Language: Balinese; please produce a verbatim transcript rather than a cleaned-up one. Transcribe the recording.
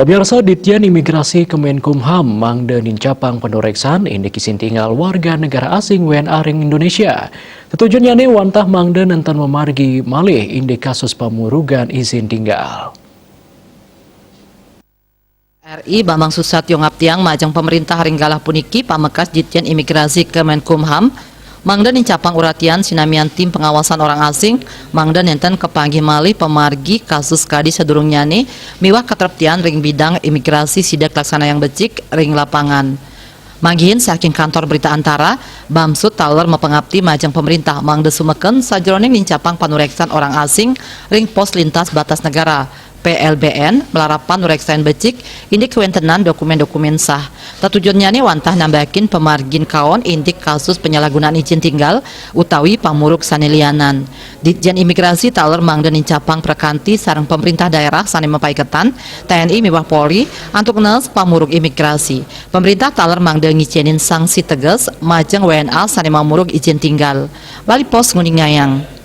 Pemirsa, Ditjen Imigrasi Kemenkumham mangda nincapang panureksan indik izin tinggal warga negara asing W N A ring Indonesia. Tetujonnyane wantah mangda nenten mamargi malih indik kasus pamurugan izin tinggal. R I Bambang Susatyo ngaptiang majeng pemerintah ring galah puniki pamekas Ditjen Imigrasi Kemenkumham mangda nincapang uratian sinamian tim pengawasan orang asing mangda nenten kapanggih malih pamargi kasus kadi sadurungnyane miwah katreptian ring bidang imigrasi sida kalaksanayang becik ring lapangan. Manggihin saking kantor berita Antara, Bamsud taler mapangapti majeng pemerintah mangda sumeken sajeroning nincapang panureksan orang asing ring Pos Lintas Batas Negara, P L B N, malarapan nureksain becik indik kawentenan dokumen-dokumen sah. Tetujonnyane wantah nambakin pamargin kaon indik kasus penyalahgunaan izin tinggal utawi pamurug sane lianan. Ditjen Imigrasi taler mangda nincapang prakanti sareng pemerintah daerah sane mapaiketan, T N I miwah Polri antuk nees pamurug imigrasi. Pemerintah taler mangda ngicenin sanksi teges majeng W N A sane mamurug izin tinggal. Bali Post nguningayang.